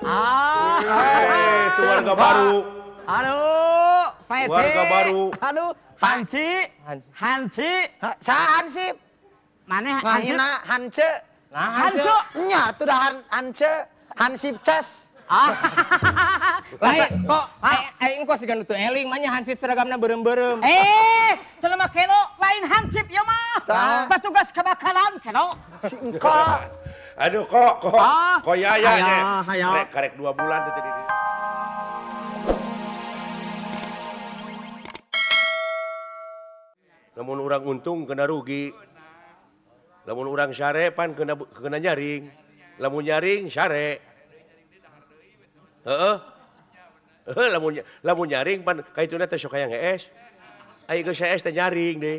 Ah, itu warga baru. Aduh, Pak RT. Warga baru. Aduh, Hanci. Hanci. Sa Hansip. Mana Hansip? Ngahina Hance. Nah, Hancu. Nya tuh dah Hance. Hansip cas. Ah. Lain kok aing kok siga nu teu eling mah nya hansip seragamna beureum-beureum. Eh, selama kelo lain hansip ya mah. Sa. Petugas kebakaran kelo. Si engkau. Aduh kok kok Ah. kok yaya nya. Haya, haya. Karek karek 2 bulan teh di. Lamun urang untung kena rugi. Lamun urang sare pan kena kena nyaring. Lamun nyaring sare. Heeh. Heeh, lamun lamun nyaring pan kaituna teh sok hayang hees. Ai geus hees teh nyaring deh.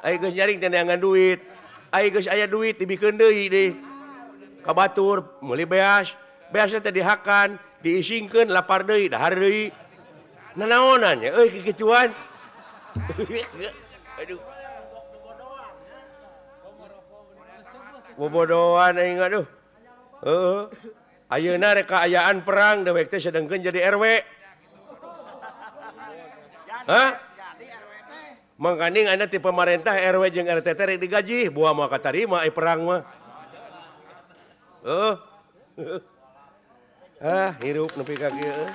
Ai geus nyaring teh neangan duit. Ai geus aya duit dibikeun deui deh. Ka batur meuli beas. Beasna teh dihakan, diisingkeun lapar deui, dahar deui. Nanaonan nya euy kikituan. Aduh. Bobodohan aing aduh. Heeh. Ayeuna rek kaayaan perang dewek teh sedengkeun jadi RW. Hah? Mangkaning aya ti pemerintah RW jeung RT teh rek digaji, buah moal katarima ai perang mah. Heeh. Ah, hirup nepi ka kieu euy.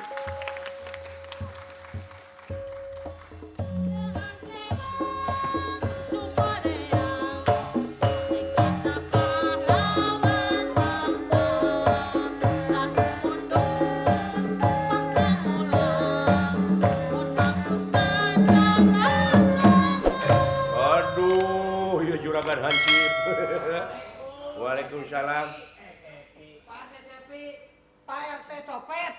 Aduh, ya juragan hansip. Waalaikumsalam. Pak Cepi, Pak RT copet.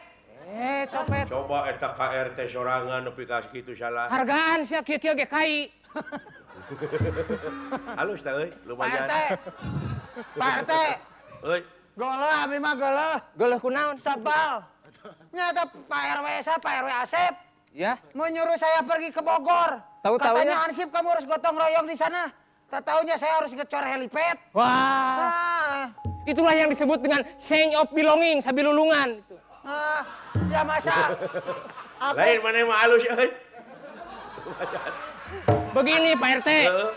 Eh, copet. Coba eta KRT sorangan nepi ka kitu salah. Hargaan sia kieu-kieu ge kai. Halus tah euy, Pak lumayan. RT. Pak RT. Euy, Geuleuh abi mah geuleuh. Geuleuh kunaon? Sebal. Nyata Pak RW saya, Pak RW Asep. Ya. Menyuruh saya pergi ke Bogor. Tahu-taunya? Katanya Hansip kamu harus gotong royong di sana. Tak taunya saya harus ngecor helipad. Wah. Ah, Itulah yang disebut dengan sense of belonging, sabilulungan. Itu. ah, ya masa aku lain mana mah halus euy. Begini Pak RT, Heeh.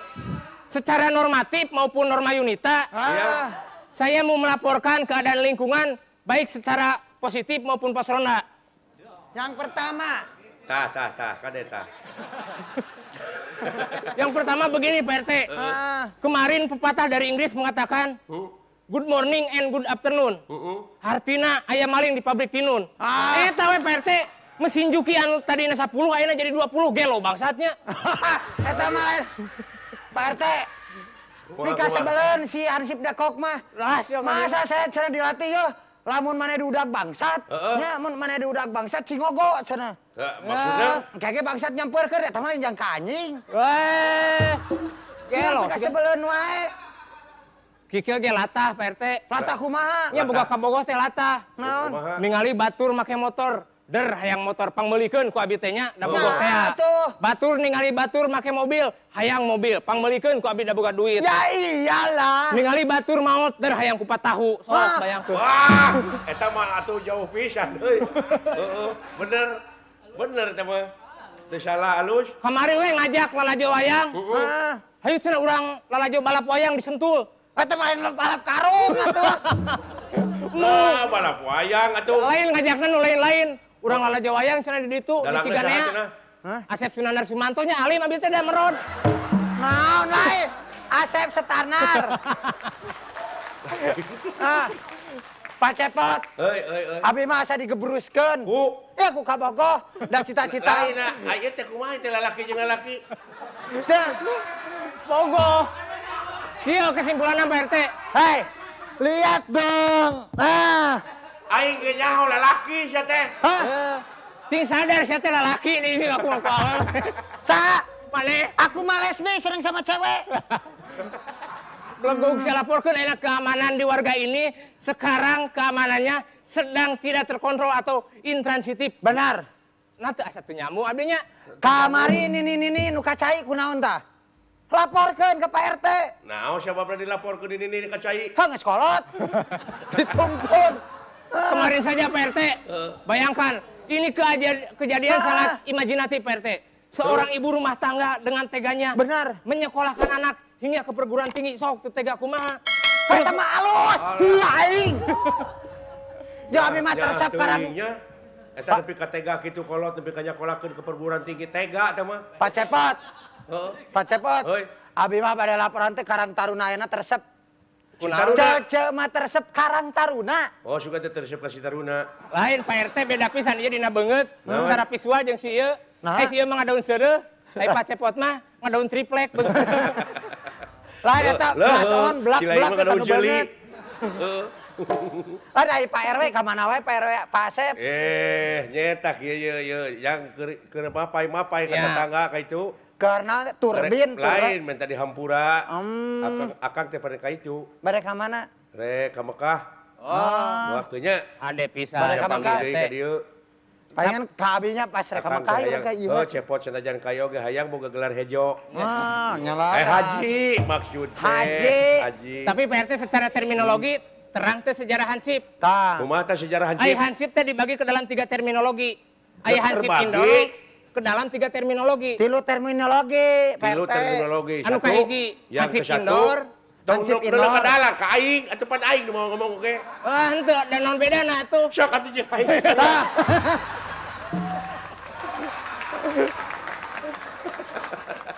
secara normatif maupun norma yunita, ah, saya mau melaporkan keadaan lingkungan baik secara positif maupun pos ronda. yang pertama Tah tah tah kade tah. Yang pertama begini Pak RT, ah, kemarin pepatah dari Inggris mengatakan good morning and good afternoon. Heeh. Artina aya maling di pabrik tinun. Ah. Eh tahu Pak RT, mesin juki anu tadina 10 ayeuna jadi 20 gelo bangsatnya. eta mah lain. Pak RT, Mika sebelen si Hansip Dakok mah. Lah, sia mah. Masa saya cenah dilatih yo, lamun maneh diudag bangsat, Heeh. nya mun maneh diudag bangsat cingogo cenah. Tah, maksudna Kayaknya bangsat nyamperkeun eta mah lain jang ka anjing. Weh. Gelo, Gelo. sebelen wae. Kieu ge latah Pak RT. Latah kumaha? Nya boga kabogoh teh latah. Naon? Kumaha? Ningali batur make motor, der hayang motor pangmeulikeun ku abi teh nya da bogoh Nah, teh. tuh. Batur ningali batur make mobil, hayang mobil pangmeulikeun ku abi da boga duit. Ya iyalah. Ningali batur maot der hayang kupat tahu. Sok Wah. bayangkeun. Wah, eta mah atuh jauh pisan euy. Heeh, bener. Bener eta mah. Teu salah halus. Kamari we ngajak lalajo wayang. Heeh. Ah, Hayu cenah urang lalajo balap wayang di Sentul. eta mah lain balap karung atuh. Ah, balap wayang atuh. Lain ngajakna nu lain-lain. Urang lalajo wayang cenah di ditu di Dalangna saha Ciganea. cenah? Asep Sunandar Sumanto nya alim abi teh da merod. Naon lain? Asep Setanar. Ah, Pak Cepot, Euy, euy, euy. abi mah asa digebruskeun. Ku. Ya ku kabogoh dan cita-cita. Lain ah, aya teh kumaha teh lalaki jeung lalaki. Teh, Bogoh. Kieu kesimpulanna Pak RT. hei, lihat dong. Ah, Aing ge nyaho lalaki sia teh. hah? Eh, Cing sadar sia teh lalaki nih aku aku awal. Sa, Maneh aku mah lesbi sering sama cewek. belegug saya laporkeun ayeuna keamanan di warga ini sekarang keamanannya sedang tidak terkontrol atau intransitif. Benar. Nah teu asa teu nyambung abdi nya. Kamari nini nini nu kacai kunaon tah? Laporkeun ke Pak RT. Naon sababna dilaporkeun ini ka cai? Hah, geus kolot. Dituntun. Kemarin saja Pak RT. Bayangkan, ini kejadian sangat imajinatif Pak RT. Seorang ibu rumah tangga dengan teganya benar menyekolahkan anak hingga ke perguruan tinggi, sok teu tega kumaha. Eta mah alus. Iya aing. Jauh abi mah teresep karang. Eta nepi ka tega kitu kolot nepi ka nyakolakeun ke perguruan tinggi tega teh mah. Pak Cepot. Heeh. Pak Cepot. Abi mah pada laporan teh Karang Taruna ayeuna teresep. Cece mah teresep Karang Taruna. Oh, suka teh teresep ka si Taruna. Lain Pak RT beda pisan ieu dina beungeut, secara visual jeung si ieu. Eh si ieu mah ngadaun seureuh, tapi Pak Cepot mah ngadaun triplek. Lain eta blason blak-blak eta nu beungeut. Lain ai Pak RW ka mana wae Pak RW Pak Asep. Nyetak ieu ieu yang keur mapai-mapai ka tetangga ka itu. Karena turbin lain minta dihampura. Akang teh pada ka itu. Bade ka mana? Rek ka Mekah. Oh. Waktunya ade pisan. Bade ka Mekah teh. Palingan ka abinya pas rek ka Mekah ieu ka ieu. Oh, Cepot sanajan kayo ge hayang boga gelar hejo. Ah, nyala. Haji maksud teh. Haji. Tapi Pak RT secara terminologi terang teh sejarah hansip. Tah. Kumaha teh sejarah hansip? Ai hansip teh dibagi ke dalam 3 terminologi. Ai hansip indoor ke dalam 3 terminologi. Tilu terminologi, Pak Tilu terminologi. Anu kahiji, hansip indoor, hansip indoor. Ka dalam ka aing atuh pan aing nu mau ngomong oge. Wah, henteu da naon bedana atuh. Sok atuh jeung aing. Tah.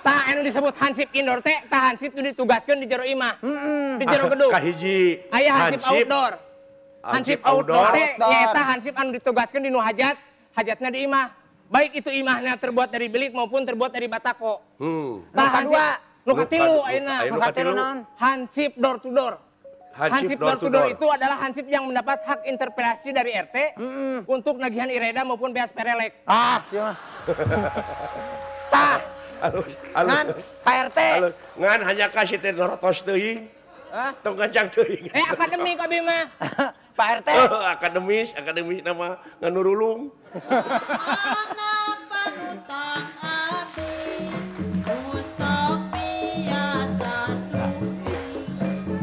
Tah anu disebut hansip indoor teh, tah hansip nu ditugaskeun di jero imah. Di jero gedung. Kahiji. Aya hansip outdoor. Hansip outdoor teh nyaeta hansip anu ditugaskeun di nu hajat, hajatna di imah. Baik itu imahnya terbuat dari bilik maupun terbuat dari batako. Nah, kedua, nu katilu ayeuna. Nu katilu naon? Hansip door to door. Hansip door to door itu adalah hansip yang mendapat hak interpelasi dari RT untuk nagihan ireda maupun beas perelek. Ah, sia mah. Tah. Ngan, Pak RT. Ngan hanya kasih teh norotos teuing. Tong gancang teuing. Akademik abi mah. Pak RT. Akademis, akademis nama nganurulung. Mana panutan abdi, usok biasa supi.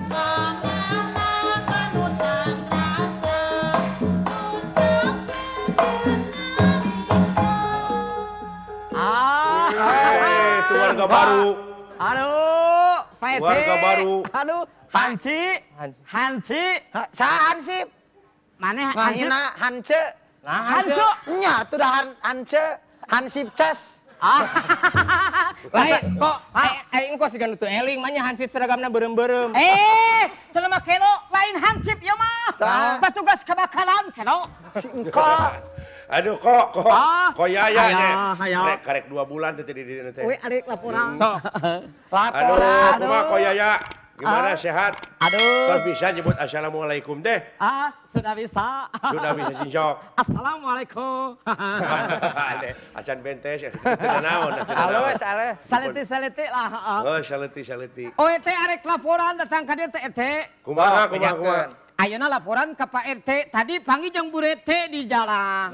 Kamana panutan rasa, usok biasa. Itu warga baru. Aduh, Pak RT. Warga baru. Aduh, Hanci, Hanci. Saha hansip? Mana hansip? Hance. Nah, Hancu. Nya atuh dah hance, hansip cas. Lain kok aing kok siga nu teu eling mah nya hansip seragamna beureum-beureum. Cenah mah kelo lain hansip ieu mah. Petugas kebakaran kelo. Kok. Aduh kok yaya nya. Rek karek 2 bulan teh di dieu teh. We arek laporan. Sok. Laporan. Aduh, kumaha kok yaya? Gimana sehat? Aduh. Terus bisa nyebut assalamualaikum deh? Ah, sudah bisa. Sudah bisa cincok. Assalamualaikum. Acan bentes, teu naon. Alus, alus. Saleti-saleti lah. Oh, saleti-saleti. Oh, teh arek laporan datang ka dieu teh RT. Kumaha, kumaha, kumaha. Ayeuna laporan ka Pak RT. Tadi panggil jeung Bu RT di jalan.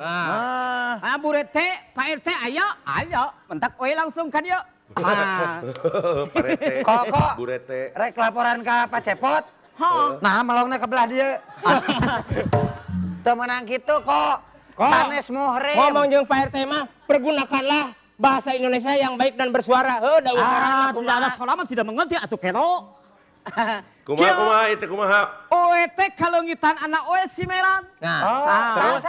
Ah, Bu RT, Pak RT aya, aya. Mentak we langsung ka dieu. Parete. Kok Burete. Rek laporan ka Pak Cepot. Nah, melongna ke belah dieu. Teu meunang kitu kok. Sanes muhrim. Ngomong jeung Pak RT mah pergunakanlah bahasa Indonesia yang baik dan bersuara. Heuh, da urang tidak ada suara mah tidak mengerti atuh kelo. Kumaha kumaha itu kumaha? Oe teh kaleungitan anak oe si Melan. Nah, terus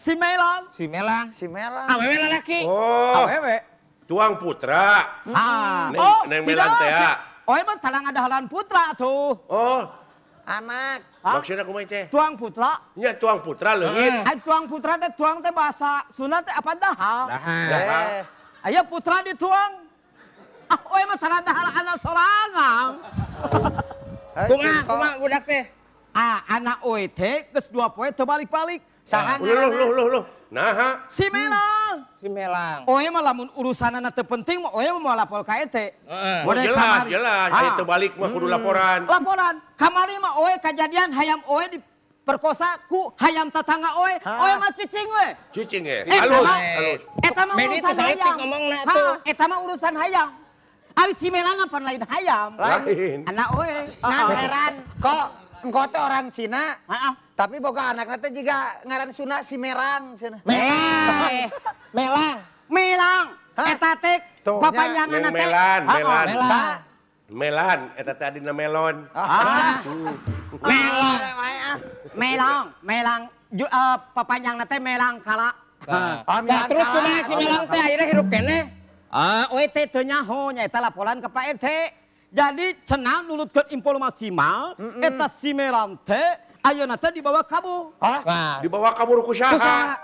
si Melan. Si Melang. Si Melang. Awewe lalaki. Oh. Awewe. Tuang putra. Oh, Neng Melan teh. Oh, emang talang ada halan putra tuh. Oh, anak. Maksudnya kumaha teh? Tuang putra. Nya tuang putra leungit. Ai tuang putra teh tuang teh bahasa Sunda teh apa dahar? Dahar. Aya putra dituang. Ah, oh emang talang dahar anak sorangan. Kumaha kumaha budak teh? Ah, anak oe teh geus 2 poe teu balik-balik. Saha Loh, loh, loh, loh. Naha? Si Melang. Si Melang. Oe mah lamun urusanana teu penting mah oe mah moal lapor ka RT. Oh, jelas, jelas. Aya teu balik mah kudu laporan. Laporan. Kamari mah oe kajadian hayam oe diperkosa ku hayam tetangga oe. Oe mah cicing we. Cicing ye. Alus, alus. Eta mah urusan hayam. Eta mah urusan hayam. Ari si Melang pan lain hayam. Lain. Anak oe. Ngan heran kok Engko teh orang Cina. Heeh. Tapi boga anakna teh jiga ngaran Sunda si Merang cenah. Melang. Melang. Melang. Hah? Eta teh Tuh, papanjanganna Neng teh. Melan, Heeh. Melan. Melang. Sa. Melan, eta teh adina melon. Ah. Melang. Melang, melang. Papanjangna teh melang kala. Nah, Oh, Melang terus kalah. kumaha si Melang teh akhirnya hirup keneh? Ah, we teh teu nyaho nya eta laporan ke Pak RT. Jadi cenah nulutkeun informasi mah eta si Melang teh ayeuna teh dibawa kabur. Hah? Wah. Dibawa kabur ku saha? Ku saha?